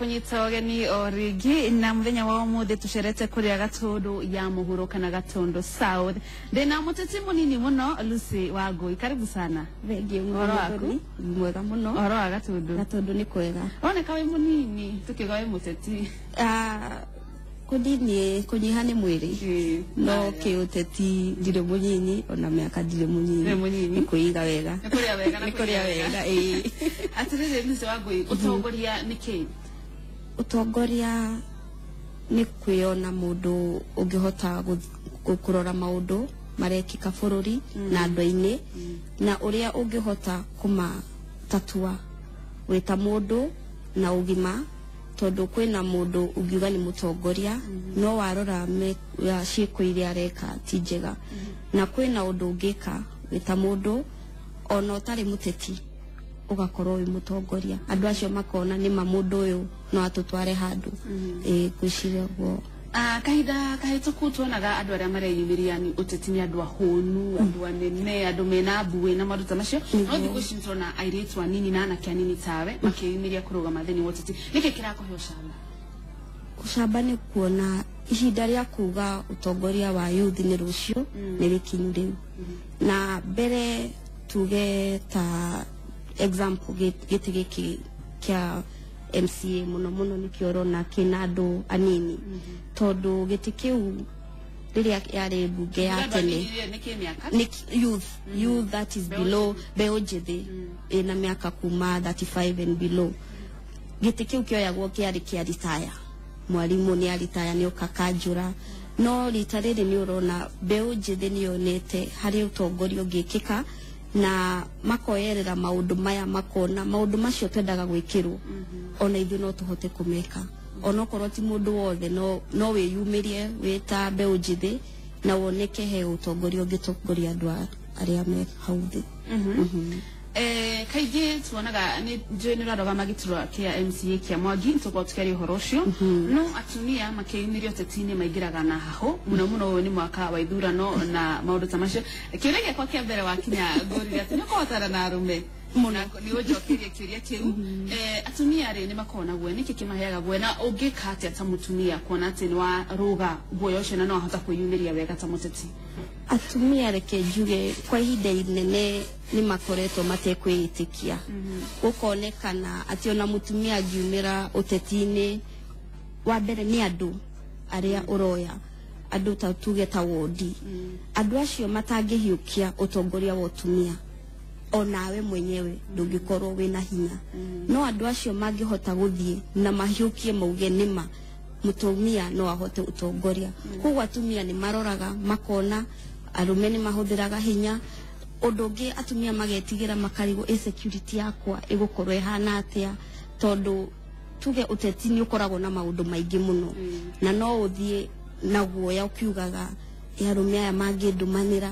Kunyita ũgeni o rĩngĩ na mũthenya wa ũmũthĩ tũcerete kũrĩa Gatũndũ ya mũhuro kana Gatũndũ South. Ndĩna mũteti mũnini mũno, Lucy Wangui, karibu sana. Thengiũ. Ũhoro waku? Mwega mũno. Ũhoro wa Gatũndũ? Gatũndũ nĩ kwega. Oneka wĩ mũnini tukiuga wĩ mũteti. Ah, kũnini kũnyiha nĩ mwĩrĩ, no kĩũteti ndirĩ mũnyinyi, ona mĩaka ndirĩ mũnyinyi. Ndũrĩ mũnyinyi. Nĩ kwĩiga wega. Nĩ kũrĩa wega na Nĩ kũrĩa wega, ĩĩ. Atĩrĩrĩ, Lucy Wangui, ũtongoria nĩ kĩĩ? Ũtongoria nĩ kwĩona mũndũ ũngĩhota kũrora maũndũ marekĩka bũrũri na andũ-inĩ na ũrĩa ũngĩhota kũmatatua wĩ ta mũndũ na ũgima, tondũ kwĩna mũndũ ũngiuga nĩ mũtongoria no warora ya ciĩko iria areka ti njega, na kwĩna ũndũ ũngĩka wĩ ta mũndũ ona ũtarĩ mũteti ũgakorwo wĩ mũtongoria, andũ acio makona nĩma mũndũ ũyũ no atũtware handũ. Ĩĩ, ngwĩciria ũguo. Ah, kahinda kahĩtũku tuonaga andũ arĩa mareyumĩria nĩ ũteti nĩ andũ ahũnu, andũ anene, andũ mena mbuĩ na maũndũ ta macio, no thikũ ici nĩtũrona airĩtu anini na anake anini tawe makĩyumĩria kũrũgama thĩinĩ wa ũteti. Nĩkĩ kĩrakũhe ũcamba? Ũcamba nĩ kuona ihinda rĩa kuga ũtongoria wa youth nĩ rũciũ nĩ rĩkinyu rĩu. Na mbere tuge ta example gĩtĩ gĩkĩ kĩa MCA mũno mũno nĩkĩo ũrona kĩna andũ anini, tondũ gĩtĩ kĩu rĩrĩa yarĩ mbunge ya Andũ tene anini nĩ kĩmĩaka? Nĩ youth that is Mbeũ below, mbeũ njĩthĩ ĩna mĩaka kuma 35 and below. Gĩtĩ kĩu kĩoyagwo kĩarĩ kĩa ritaya, mwarimũ nĩ aritaya, nĩ oka kanjũra, no rita rĩrĩ nĩ ũrona mbeũ njĩthĩ nĩ yonete harĩ ũtongoria ũngĩkĩka na makoyerera maũndũ maya, makona maũndũ macio twendaga gwĩkĩrwo ona ithuĩ no tũhote kũmeka, onokorwo ti mũndũ wothe, no wĩyumĩrie wĩ ta mbeũ njĩthĩ na woneke he ũtongoria ũngĩtongoria andũ arĩa me hau thĩ. Kaingĩ tuonaga nĩ njũĩ nĩ ũrarũgama gĩturwa kĩa MCA kĩa Mwangi, tũkorwo tũkĩaria ũhoro ũcio, no atumia makĩyumĩria ũteti-inĩ maingĩraga na hahũ mũno mũno. Ũyũ nĩ mwaka wa ithurano na maũndũ ta macio. Kĩũria gĩakwa kĩa mbere wakinya ngũrire atĩ nĩ ũkũhotana na arũme Mũno. Na nĩ ũnjokerie kĩũria kĩu. Atumia rĩ, nĩ makoragwo na guoya. Nĩkĩ kĩmaheaga guoya, na ũngĩka atĩa ta mũtumia kuona atĩ nĩ warũga guoya ũcio na no wahota kwĩyumĩria wega ta mũteti? Atumia, reke njuge, kwa ihinda inene nĩ makoretwo matekwĩĩtĩkia, gũkonekana atĩ ona mũtumia angiumĩra ũteti-inĩ, wa mbere nĩ andũ arĩa ũroya, andũ ta tuge ta wondi, andũ acio matangĩhiũkia ũtongoria wa ũtumia, onawe mwenyewe ndũngĩkorwo wĩna hinya. No andũ acio mangĩhota gũthiĩ na mahiũkie mauge nĩma mũtumia no ahote ũtongoria. Koguo atumia nĩ maroraga makona arũme nĩ mahũthĩraga hinya. Ũndũ ũngĩ, atumia magetigĩra, makarigwo ĩ security yakwa ĩgũkorwo ĩhana atĩa, tondũ tuge ũteti nĩ ũkoragwo na maũndũ maingĩ mũno na no ũthiĩ na guoya ũkiugaga, "Ĩ, arũme aya mangĩndũmanĩra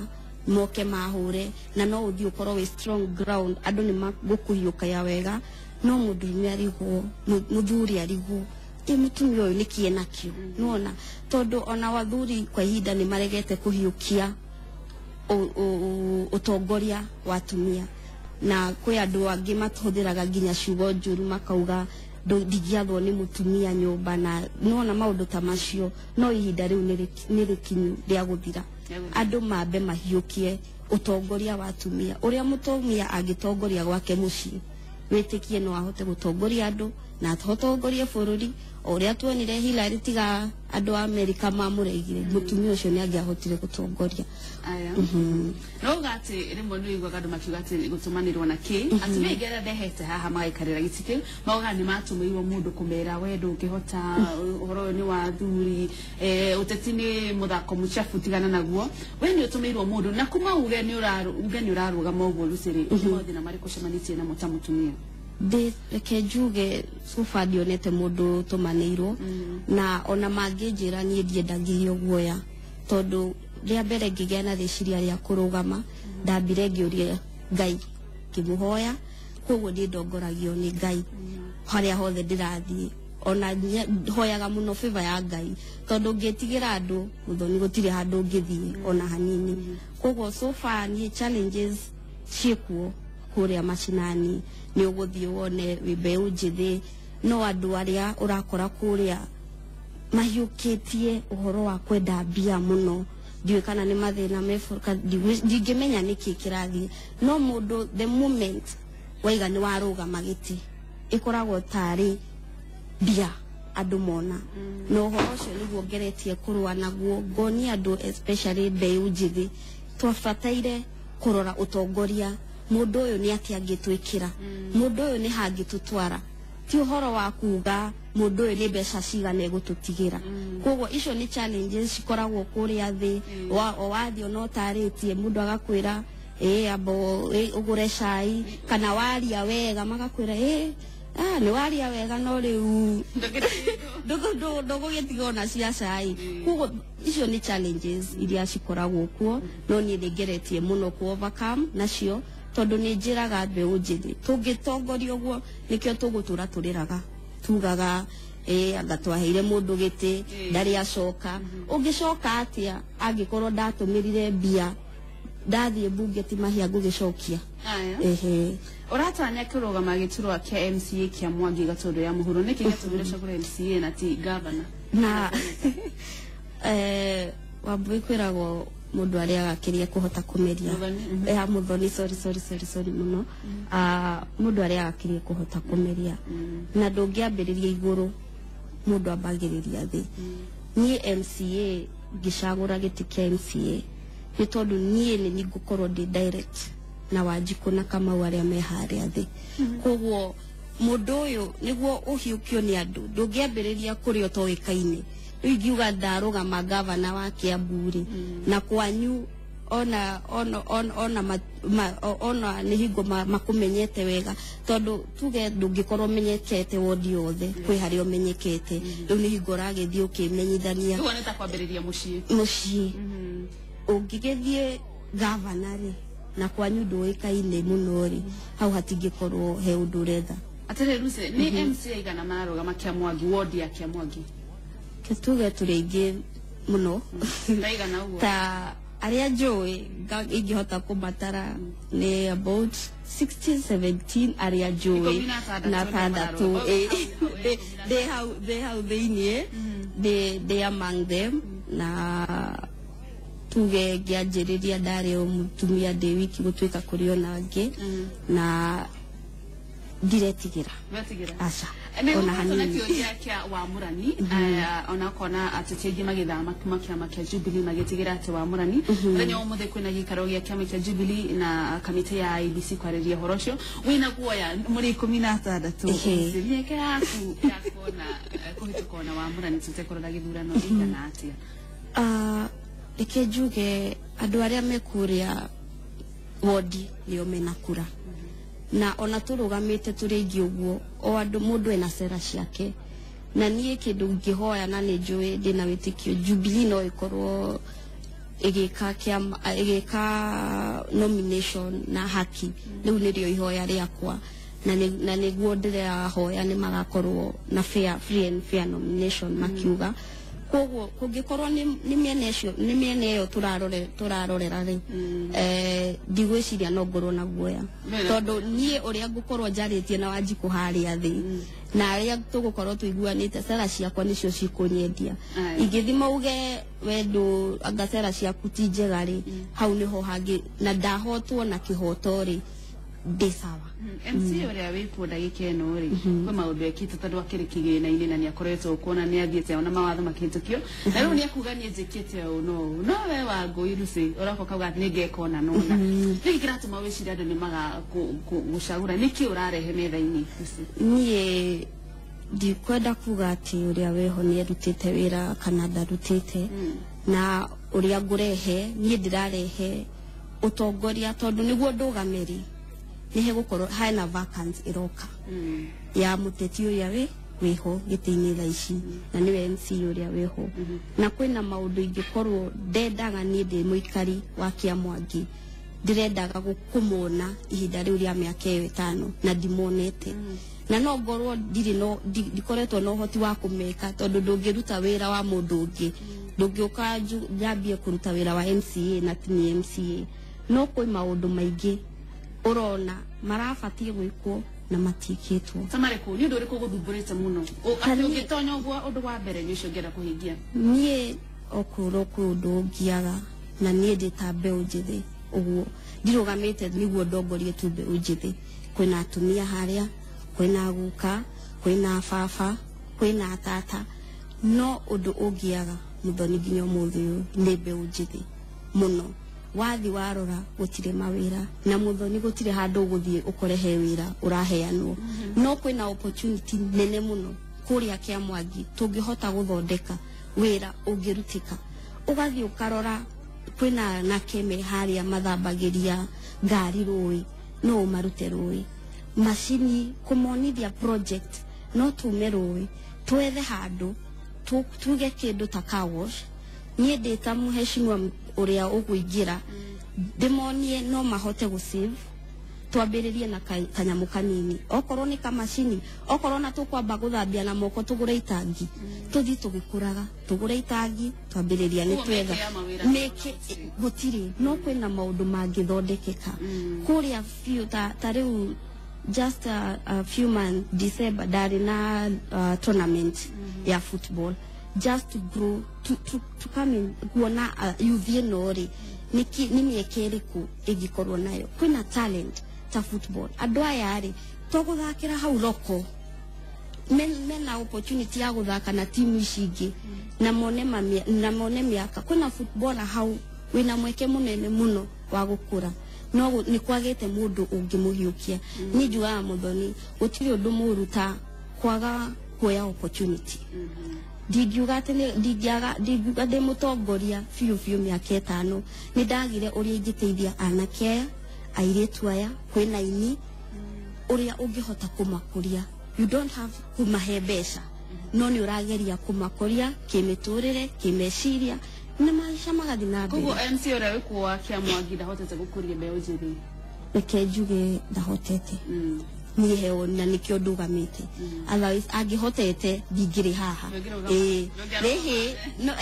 moke mahũre," na no ũthiĩ ũkorwo wĩ strong ground, andũ nĩ magũkũhiũkaya wega, no mũndũrũme arigwo, mũthuri arigwo, ĩ mũtumia ũyũ nĩkĩ enakĩo? Nĩwona, tondũ ona wathuri kwa ihinda nĩ maregete kũhiũkia ũtongoria wa atumia, na kwĩ andũ angĩ matũhũthĩraga nginya ciugo njũru, makauga ndingĩathwo nĩ mũtumia nyũmba, na nĩwona maũndũ ta macio. No ihinda rĩu nĩ rĩkinyu rĩa gũthira. Rĩa gũthira. Andũ mambe mahiũkie ũtongoria wa atumia, ũrĩa mũtumia angĩtongoria gwake mũciĩ, wĩtĩkie no ahote gũtongoria andũ na atongorie bũrũri, o ũrĩa tuonire Hillary, tiga andũ a Amerika mamũregire, mũtumia ũcio nĩ angĩahotire gũtongoria. Aya, no uga atĩ rĩmwe nĩ ũiguaga andũ makiuga atĩ gũtũmanĩrwo na kĩ. Atumia aingĩ arĩa ndehete haha magaikarĩra gĩtĩ kĩu maugaga nĩ matũmĩirwo mũndũ kũmera, we ndũngĩhota, ũhoro ũyũ nĩ wa athuri, ũteti nĩ mũthako mũchafu, tigana naguo. We nĩ ũtũmĩirwo mũndũ? Na kuma uge nĩ ũrarũgama ũguo, Lucy rĩ, nĩ mathĩna marĩkũ ũcemanĩtie namo ta mũtumia? Ndĩ reke njuge, so far ndionete mũndũ ũtũmanĩirwo, na ona mangĩnjĩra niĩ ndiendagĩrio guoya, tondũ rĩa mbere ngĩgĩa na rĩciria rĩa kũrũgama, ndambire ngĩũria Ngai, ngĩmũhoya. Koguo niĩ ndongoragio nĩ Ngai harĩa hothe ndĩrathiĩ, ona hoyaga mũno favor ya Ngai, tondũ ngĩtigĩra andũ mũthoni gũtirĩ handũ ũngĩthiĩ ona hanini. Koguo so far niĩ challenges ciĩkuo kũrĩa macinani, nĩ ũgũthiĩ wone wĩ mbeũ njĩthĩ. No andũ arĩa ũrakora kũrĩa mahiũkĩtie ũhoro wa kwenda mbia mũno, ndiũĩ kana nĩ mathĩna me ndingĩmenya nĩkĩ kĩrathiĩ. No mũndũ the moment waiga nĩ warũgama gĩtĩ, ĩkoragwo tarĩ mbia andũ mona. Na ũhoro ũcio nĩguo ngeretie kũrũa naguo, ngonia andũ especially mbeũ njĩthĩ twabataire kũrora ũtongoria, mũndũ ũyũ nĩ atĩa angĩtwĩkĩra, mũndũ ũyũ nĩ hangĩtũtwara, ti ũhoro wa kuga mũndũ ũyũ nĩ mbeca cigana egũtũtigĩra. Koguo icio nĩ challenges cikoragwo kũrĩa thĩ. O wathiĩ ona ũtarĩtie mũndũ agakwĩra ĩ ambo ũgũre cai, kana waria wega magakwĩra ĩ nĩ waria wega no rĩu ndũgũgĩtiga ona cia cai. Koguo icio nĩ challenges iria cikoragwo kuo, no niĩ nĩ ngeretie mũno ku overcome nacio, tondũ nĩ njĩraga mbeũ njĩthĩ tũngĩtongoria ũguo nĩkĩo tũgũtũra tũrĩraga tugaga anga twaheire mũndũ gĩtĩ ndarĩ acoka. Ũngĩcoka atĩa angĩkorwo ndatũmĩrire mbia ndathiĩ mbunge ti mahia ngũgĩcokia? Ehe. Ũratanya kũrũgama gĩturwa kĩa MCA kĩa Mwangi Gatũndũ ya mũhuro, nĩkĩ gĩatũmire ũcagũre MCA na ti gavana? Na Wambui, kwĩragwo mũndũ arĩaga kĩrĩa kũhota kũmeria. Mũthoni. Mũthoni, sorry, sorry, sorry, sorry mũno. Mũndũ arĩaga kĩrĩa kũhota kũmeria, na ndũngĩambĩrĩria igũrũ, mũndũ ambagĩrĩria thĩ. Niĩ MCA ngĩcagũra gĩtĩ kĩa MCA nĩ tondũ niĩ nĩ ngũkorwo ndĩ direct na Wanjikũ na Kamau arĩa me harĩa thĩ. Koguo mũndũ ũyũ nĩguo ũhiũkio nĩ andũ, ndũngĩambĩrĩria kũrĩa ũtoĩkaine. Rĩu ingiuga ndarũgama gavana wa Kiambu rĩ, na kwanyu ona ona ona ona ona nĩ hingo makũmenyete wega, tondũ tuge ndũngĩkorwo ũmenyekete wodi yothe, kwĩ harĩa ũmenyekete, rĩu nĩ hingo ũragĩthiĩ ũkĩmenyithania. Ũguo nĩ ta kwambĩrĩria mũciĩ. Mũciĩ. Ũngĩgĩthiĩ gavana rĩ, na kwanyu ndũĩkaine mũno rĩ, hau hatingĩkorwo he ũndũ ũretha. Atĩrĩ Lucy, nĩ MCA igana mararũgama kĩa Mwangi, wodi ya kĩa Mwangi? Tuge tũrĩ aingĩ mũno. Ndaigana ũguo? Ta arĩa njũĩ ingĩhota kũmatara nĩ about 16 17 arĩa njũĩ. 16 na tandatũ. Ndĩ hau thĩiniĩ, ndĩ among them. Na tuge ngĩanjĩrĩria ndarĩ o mũtumia ndĩ wiki, gũtuĩka kũrĩ ona angĩ, na ndiretigĩra. Wetigĩra? Aca, ona na hanini. Kĩũria kĩa Wamũrani, ona kona ateti aingĩ magĩthama kuma kĩama kĩa Jubilee magĩtigĩra atĩ Wamũrani, mũthenya wa ũmũthĩ kwĩna gĩikaro gĩa kĩama kĩa Jubilee na kamĩtĩ ya IEBC kwarĩria ũhoro ũcio. Wĩna guoya mũrĩ 16? Mĩeke yaku ya kuona kũhĩtũka ona Wamũrani tũtekũrora gĩthurano ĩigana atĩa? Reke njuge andũ arĩa me kũrĩa wodi nĩo mena kura, na ona tũrũgamĩte tũrĩ aingĩ ũguo, o andũ mũndũ ena cera ciake. Na niĩ kĩndũ ngĩhoya, na nĩ njũĩ ndĩna wĩtĩkio Jubilee no ĩkorwo ĩgĩka kĩama ĩgĩka nomination na haki, rĩu nĩrĩo ihoya rĩakwa, na nĩguo ndĩrahoya nĩ magakorwo na fair, free and fair nomination makiuga. Koguo kũngĩkorwo nĩ mĩena ĩcio, nĩ mĩena ĩyo tũrarorera rĩ, ndigwĩciria no ngorwo na guoya, tondũ niĩ ũrĩa ngũkorwo njarĩtie na Wanjikũ harĩa thĩ na arĩa tũgũkorwo tũiguanĩte, cera ciakwa nĩcio cikũnyendia. Ingĩthi mauge wendo anga cera ciaku ti njega rĩ, hau nĩho hangĩ na ndahotwo na kĩhoto rĩ, ndĩ sawa. MC ũrĩa wĩkuo ndagĩka ĩno rĩ, kwĩ maũndũ ekĩte tondũ akĩrĩ kĩgĩna-inĩ na nĩ akoretwo kuona nĩ athiĩte ona mawatho makĩhĩtũkio, na rĩu nĩ akuga niĩ njĩkĩte ũũ no ũũ, no we Wangũi Lucy ũroka ũkauga nĩ ngeka ona nona. Nĩkĩ kĩratũma wĩcirie andũ nĩ maga gũcagũra? Nĩkĩ ũrarehe metha-inĩ, Lucy? Niĩ ndikwenda kuga atĩ ũrĩa wĩho nĩ arutĩte wĩra kana ndarutĩte. Na ũrĩa ngũrehe, niĩ ndĩrarehe ũtongoria, tondũ nĩguo ndũgame rĩ, nĩ hegũkorwo hena vacancy ĩroka ya mũteti ũrĩa wĩho gĩtĩ-inĩ thaa ici, na nĩwe MC ũrĩa wĩho. Na kwĩna maũndũ ingĩkorwo ndendaga niĩ ndĩ mũikari wa Kĩamwangi, ndĩrendaga kũmona ihinda rĩu rĩa mĩaka ĩyo 5 na ndimonete, na no ngorwo ndirĩ no ndikoretwo na ũhoti wa kũmeka, tondũ ndũngĩruta wĩra wa mũndũ ũngĩ, ndũngĩũka nyambie kũruta wĩra wa MCA na ti ni MCA. No kwĩ maũndũ maingĩ ũrona marabatiĩ gwĩkwo. na matiĩkĩtwo. Ta marĩkũ? Nĩ ũndũ ũrĩkũ gũthumbũrĩte mũno atĩ ũngĩtonya ũguo ũndũ wa mbere nĩ ũcio ũngĩenda kũhingia? Niĩ okorwo kwĩ ũndũ ũngiaga, na niĩ ndĩ ta mbeũ njĩthĩ ũguo, ndirũgamĩte nĩguo ndongorie tu mbeũ njĩthĩ. Kwĩna atumia harĩa, kwĩna guka, kwĩna baba, kwĩna tata, no ũndũ ũngiaga Muthoni nginya ũmũthĩ ũyũ nĩ mbeũ njĩthĩ mũno. Wathi warora gũtirĩ mawĩra, na Muthoni gũtirĩ handũ ũgũthiĩ ũkore he wĩra ũraheanwo. No kwĩna opportunity nene mũno kũrĩa Kĩamwangi tũngĩhota gũthondeka wĩra ũngĩrutĩka. Ũgathiĩ ũkarora kwĩna anake me harĩa mathambagĩria ngari rũĩ, no ũmarute rũĩ. Macini kũmonithia project, no tume rũĩ, twethe handũ tuge kĩndũ ta car wash. Niĩ ndĩ ta mũheshimiwa ũrĩa ũkũingĩra, ndĩmonie no mahote gũ save, twambĩrĩrie na kanyamũ kanini, okorwo nĩ kamacini, okorwo na tũkwamba gũthambia na moko, tũgũre itangi, tũthiĩ tũgĩkũraga, tũgũre itangi, twambĩrĩria nĩ Koguo twetha mĩeke ya mawĩra mĩeke gũtirĩ, no kwĩna maũndũ mangĩthondekeka kũrĩa biũ. Ta rĩu just a few months, December, ndarĩ na tournament ya football, just to grow, to come in kuona youth ĩno rĩ, nĩ mĩeke ĩrĩkũ ĩngĩkorwo nayo. Kwĩna talent ta football, andũ aya rĩ, to gũthakĩra hau roko, mena opportunity ya gũthaka na timu ici ingĩ na mone na mone mĩaka. Kwĩna footballer hau wĩna mweke mũnene mũno wa gũkũra, no nĩ kwagĩte mũndũ ũngĩmũhiũkia. Niĩ njugaga, Mũthoni, gũtirĩ ũndũ mũũru ta kwaga kuoya opportunity. Ndingiuga atĩ ndingĩaga, ndingiuga ndĩ mũtongoria biũ biũ mĩaka 5 nĩ ndagire ũrĩa ingĩteithia anake aya, airĩtu aya. Kwĩna ini ũrĩa ũngĩhota kũmakũria. You don't have kũmahe mbeca, no nĩ ũrageria kũmakũria kĩmĩtũrĩre, kĩmeciria, na maica magathiĩ na mbere. Koguo MC ũrĩa wĩkuo wa Kĩamwangi ndahotete gũkũria mbeũ njĩthĩ? Reke njuge ndahotete. Niĩ heo na nĩkĩo ndũgamĩte, otherwise angĩhotete ndingĩrĩ haha. Ndũngĩrũgama. Ĩĩ. Ndũngĩarũgama. Rĩhĩ no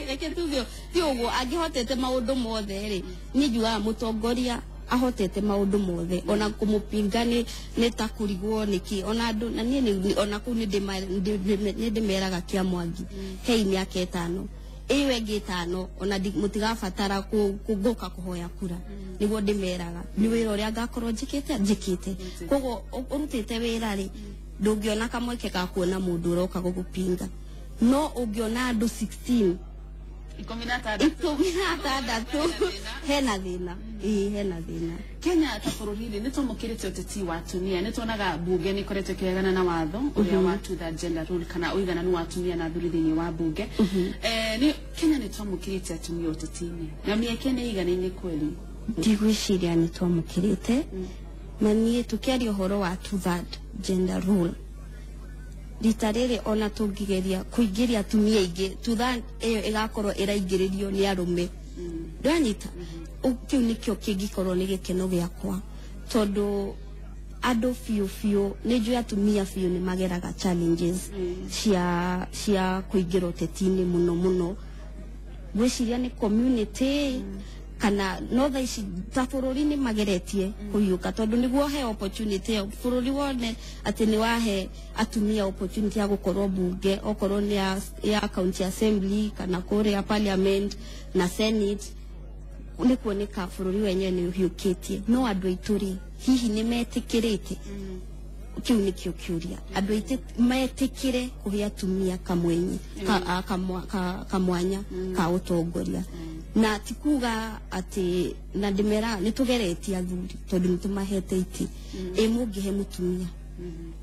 reke tuge ti ũguo, angĩhotete maũndũ mothe rĩ, niĩ njugaga mũtongoria ahotete maũndũ mothe, ona kũmũpinga nĩ ta kũrigwo nĩkĩ. Ona andũ na niĩ ona kũu nĩ ndĩmeraga Kĩamwangi, hei mĩaka 5 ĩyo ĩngĩ 5, ona mũtigabatara gũka kũhoya kura. Nĩguo ndĩmeraga nĩ wĩra ũrĩa ngakorwo njĩkĩte. Koguo ũrutĩte wĩra rĩ, ndũngĩona kamweke ga kuona mũndũ ũroka gũgũpinga, no ũngĩona andũ 16, 16, 16, hena thĩna. Ĩĩ, hena thĩna. Kenya ta bũrũri-rĩ, nĩ twamũkĩrĩte ũteti wa atumia, nĩ tuonaga mbunge nĩ ĩkoretwo ĩkĩregana na watho ũrĩa wa two third gender rule, kana ũigananu wa atumia na athuri thĩinĩ wa mbunge. Nĩ Kenya nĩ twamũkĩrĩte atumia ũteti-inĩ na mĩeke nĩ ĩiganaine kweli? Ndigwĩciria nĩ twamũkĩrĩte. Na niĩ tũkĩaria ũhoro wa two third gender rule, rita rĩrĩ ona tũngĩgeria kũingĩria atumia aingĩ, two third ĩyo ĩgakorwo ĩraingĩrĩrio nĩ arũme. Ndwanyita? Kĩu nĩkĩo kĩngĩkorwo nĩ gĩkeno gĩakwa, tondũ andũ biũ biũ nĩ njũĩ atumia biũ nĩ mageraga challenges cia kũingĩra ũteti-inĩ mũno mũno. Ngwĩciria nĩ community kana no thaa ici ta bũrũri nĩ mageretie kũhiũka, tondũ nĩguo he opportunity ĩyo bũrũri wone atĩ nĩ wahe atumia opportunity ya gũkorwo mbunge, okorwo nĩ ya county assembly kana kũrĩa parliament na senate, nĩ kuoneka bũrũri wenyewe nĩ ũhiũkĩtie. No andũ aitũ rĩ, hihi nĩ metĩkĩrĩte? Kĩu nĩkĩo kĩũria. Andũ aitũ metĩkĩre kũhe atumia kamwenye ka, a, kamwa, ka, kamwanya ka ũtongoria, na ti kuga atĩ na ndĩmeraga nĩ tũgeretie athuri, tondũ nĩ tũmahete itĩ, ĩ mũngĩhe mũtumia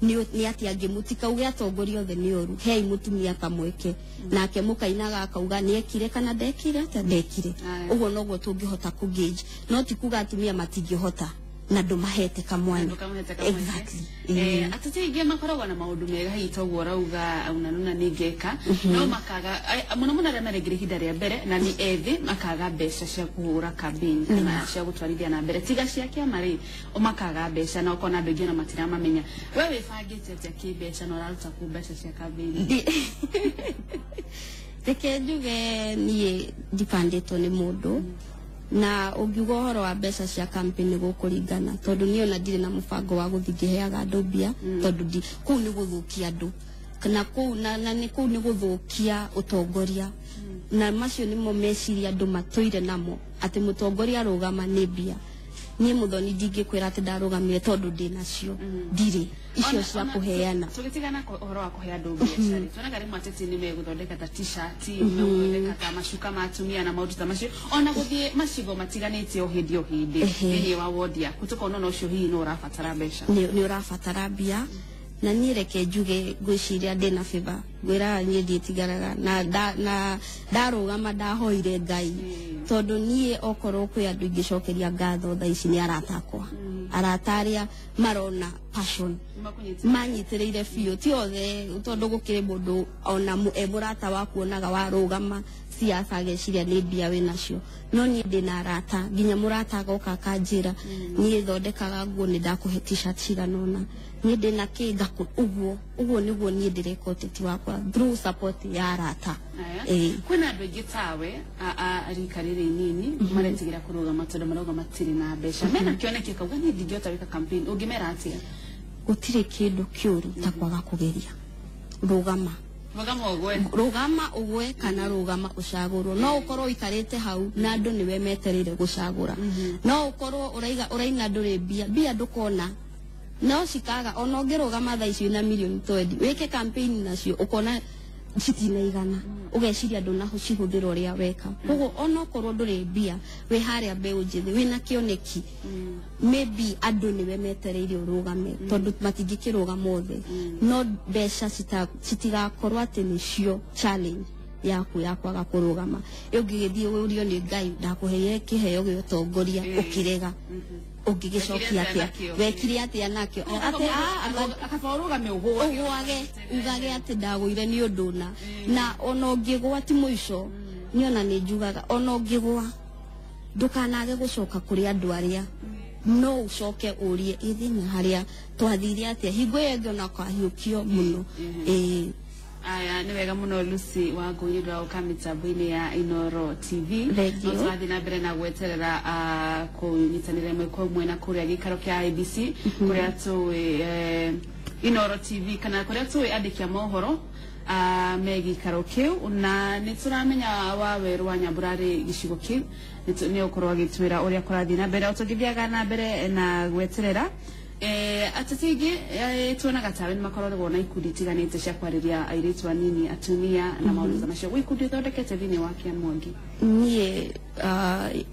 nĩ atĩ angĩ mũtikauge atongoria othe nĩ oru. Hei mũtumia kamweke, nake mũkainaga akauga nĩ ekire kana ndekire, atĩa ndekire. Aya. Ũguo noguo tũngĩhota kũ-gauge, no ti kuga atumia matingĩhota na ndũmahete kamwanya. Ndũkamahete kamweke. Exactly. Ateti aingĩ makoragwo na maũndũ mega, hihi toguo ũrauga una nuna nĩ ngeka, no makaga mũno mũno arĩa marengire ihinda rĩa mbere na nĩ ethĩ, makaga mbeca cia kũhũra campaign kana cia gũtwarithia na mbere tiga cia kĩama rĩ, o makaga mbeca na ũkona andũ aingĩ ona matiramamenya. We wĩbangĩte atĩa kĩmbeca na ũraruta kũ mbeca cia campaign? Reke njuge niĩ ndibandĩtwo nĩ mũndũ. Na ũngiuga ũhoro wa mbeca cia campaign nĩ gũkũringana, tondũ niĩ ona ndirĩ na mũbango wa gũthiĩ ngĩheaga andũ mbia, tondũ kũu nĩ gũthũkia andũ, na kũu na nĩ kũu nĩ gũthũkia ũtongoria. Na macio nĩmo meciria andũ matũire namo, atĩ mũtongoria arũgama nĩ mbia. Niĩ Muthoni ndingĩkwĩra atĩ ndarũgamire tondũ ndĩ nacio, ndirĩ icio cia kũheana. Tũgĩtigana ũhoro wa kũhe andũ mbeca rĩ, tuonaga rĩmwe ateti nĩ megũthondeka ta t-shirt, megũthondeka ta macuka ma atumia na maũndũ ta macio, ona gũthiĩ macigo matiganĩte o hĩndĩ o hĩndĩ thĩinĩ wa wodi yaku, tũkona ona ũcio hihi no ũrabatara mbeca. Nĩ ũrabatara mbia. Na niĩ reke njuge, ngwĩciria ndĩna favor, ngwĩraga niĩ ndiĩtigaraga na ndarũgama ndahoire Ngai, tondũ niĩ okorwo kwĩ andũ ingĩcokeria ngatho thaa ici nĩ arata akwa, arata arĩa marona passion manyitĩrĩire biũ, ti othe, tondũ gũkĩrĩ mũndũ ona e mũrata waku onaga warũgama siasa ageciria nĩ mbia wĩ nacio. No niĩ ndĩna arata, nginya mũrata agoka akanjĩra, niĩ thondekaga nguo, nĩ ndakũhe t-shirt cigana ũna, niĩ ndĩna kĩ ngakũ ũguo ũguo nĩguo niĩ ndĩreka ũteti wakwa through support ya arata. Aya. Kwĩna andũ aingĩ tawe a rika rĩrĩ inini maretigĩra kũrũgama tondũ marauga matirĩ na mbeca, mena kĩoneki kauga niĩ ndingĩhota gwĩka campaign, ũngĩmera atĩa? Gũtirĩ kĩndũ kĩũru ta kwaga kũgeria. Rũgama. Rũgama ũgwe. Rũgama ũgwe kana rũgama ũcagũrwo. No ũkorwo ũikarĩte hau na andũ nĩwe metereire gũcagũra. No ũkorwo ũraiga ũraina ndũrĩ mbia, mbia ndũkona, no cikaga. Ona ũngĩrũgama thaa ici na mirioni 20 wĩke campaign nacio, ũkona citinaigana, ũgeciria ndũnacihũthĩra ũrĩa weka. Koguo ona okorwo ndũrĩ mbia, wĩ harĩa mbeũ njĩthĩ wĩna kĩoneki, maybe andũ nĩwe metereire ũrũgame, tondũ matingĩkĩrũgama othe. No mbeca citigakorwo atĩ nĩcio challenge yaku ya kwaga kũrũgama. Ũngĩgĩthiĩ ũrio nĩ Ngai, ndakũheire kĩheo gĩa ũtongoria, ũkĩrega, ũngĩgĩcokia atĩa? Wekire atĩa nakĩo? Atĩ akaba ũrũgame ũgũage. Ũgũage, ugage atĩ ndagũire nĩ ũndũ na ona ũngĩgũa ti mũico. Niĩ ona nĩ njugaga ona ũngĩgũa ndũkanage gũcoka kũrĩ andũ arĩa no ũcoke ũrie ĩthĩna harĩa twathire atĩa, hingo ĩyo ĩngĩ ona ũkahiũkio mũno. Ĩĩ. Aya, nĩ wega mũno Lucy Wangũi nĩ ũndũ wa gũka mĩtambo-inĩ ya Inooro TV. Thank you. No tũrathiĩ na mbere na gweterera kũnyitanĩra ĩmwe kwa ĩmwe na kũrĩa gĩikaro kĩa IBC, kũrĩa tũĩ Inooro TV kana kũrĩa tũĩ andĩki a mohoro me gĩikaro kĩu, na nĩ tũramenya Wawerũ wa Nyambura arĩ gĩcigo kĩu, nĩ ũkorwo agĩtwĩra ũrĩa kũrathiĩ na mbere o tũgĩthiaga na mbere na gweterera. Ateti aingĩ tuonaga tawe nĩ makoragwo na ikundi itiganĩte cia kwarĩria airĩtu anini, atumia na maũndũ ta macio. Gwĩ ikundi ũthondekete thĩinĩ wa Kĩamwangi? Niĩ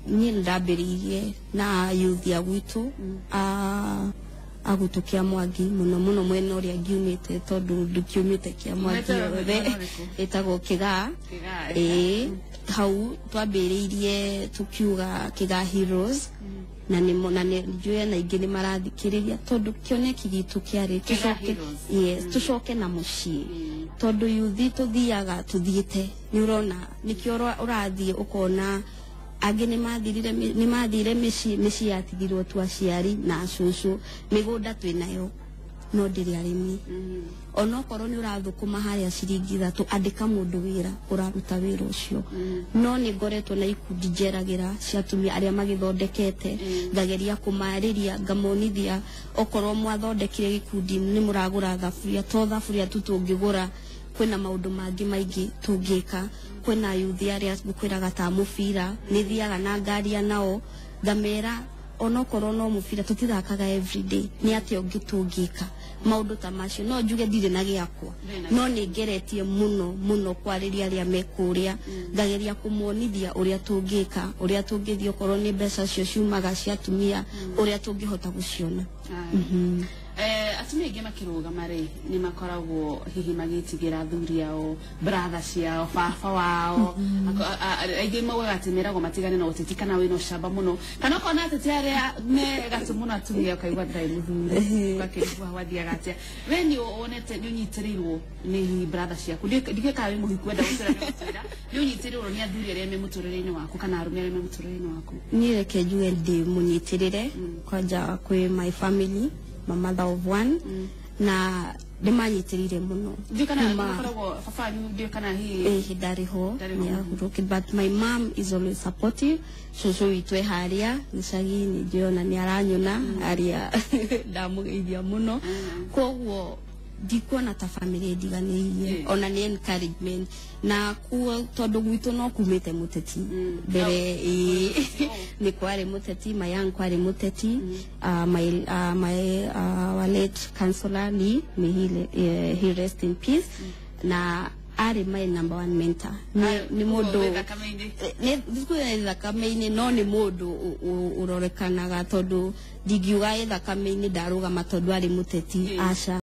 nĩ ndambĩrĩirie na youth ya gwitũ, a gwitũ Kĩamwangi, mũno mũno mwena ũrĩa ngiumĩte, tondũ ndũkiumĩte Kĩamwangi Mwena yothe. ũrĩkũ? Ĩtagwo Kĩgaa. Kĩgaa. Ĩĩ, hau twambĩrĩirie tukiuga Kĩgaa Heroes, na nĩ na nĩ njũĩ na aingĩ nĩ marathikĩrĩria, tondũ kĩoneki gitũ kĩarĩ Kĩgaa tũcoke Heroes. Yes, tũcoke na mũciĩ, tondũ yuthi tũthiaga tũthiĩte, nĩ ũrona nĩkĩo ũrathiĩ ũkona angĩ nĩ mathire mĩciĩ, mĩciĩ yatigirwo tu aciari na acũcũ, mĩgũnda twĩnayo no ndĩrĩ arĩmi. Onokorwo nĩ ũrathũkũma harĩa ciringi 3, andĩka mũndũ wĩra ũraruta wĩra ũcio. No nĩ ngoretwo na ikundi njeragĩra cia atumia arĩa magĩthondekete, ngageria kũmarĩria, ngamonithia okorwo mwathondekire gĩkundi nĩ mũragũra thaburia, to thaburia tu tũngĩgũra, kwĩna maũndũ mangĩ maingĩ tũngĩka. Kwĩna yuthi arĩa ngũkwĩraga ta mũbira, nĩ thiaga na ngaria nao ngamera onokorwo no mũbira tũtithakaga everyday, nĩ atĩa ũngĩ tũngĩka, maũndũ ta macio. No njuge ndirĩ na gĩakwa, no nĩ ngeretie mũno mũno kwarĩria arĩa me kũrĩa, ngageria kũmonithia ũrĩa tũngĩka, ũrĩa tũngĩthiĩ, okorwo nĩ mbeca cio ciumaga cia atumia, ũrĩa tũngĩhota gũciona. Atumia aingĩ makĩrũgama rĩ, nĩ makoragwo hihi magĩtigĩra athuri ao, brother ciao, baba wao. Aingĩ maugaga atĩ meragwo matigane na ũteti kana wĩna ũcamba mũno, kana ũkona ateti arĩa me gatũ mũno atumia, ũkaigua ndarĩ mũthuri, ũgakĩrigwo wathiaga atĩa. We nĩ wonete nĩ ũnyitĩrĩirwo nĩ hihi brother ciaku? Ndikĩĩ kana wĩ mũhiku, wenda gũtwĩra nĩ gũtwĩra nĩ ũnyitĩrĩirwo nĩ athuri arĩa me mũtũrĩre-inĩ waku kana arũme arĩa me mũtũrĩre-inĩ waku? Niĩ reke njuge ndĩ mũnyitĩrĩre kwanja kwĩ my family, my mother of one, na Nĩ manyitĩrĩire mũno. Ndiũ kana makoragwo baba wanyu, ndiũ kana hihi? Eh, ndarĩ ho. Ndarĩ ho. Nĩ ahurũkire, but my mom is always supportive. Cũcũ witũ e harĩa gĩcagi-inĩ, njũĩ ona nĩ aranyona harĩa, ndamũgeithia mũno. Koguo ndikuona ta family ndiganĩirie. Ona nĩ encouragement na kuo, tondũ gwitũ no kumĩte mũteti mbere. Ĩĩ, nĩ kwarĩ mũteti, my uncle arĩ mũteti, my late counselor Lee, may he rest in peace, na arĩ my number one mentor. Nĩ mũndũ Wĩ thakame-inĩ. Nĩ thikũ thakame-inĩ, no nĩ mũndũ ũrorekanaga, tondũ ndingiuga ĩ thakame-inĩ ndarũgama tondũ arĩ mũteti. Aca.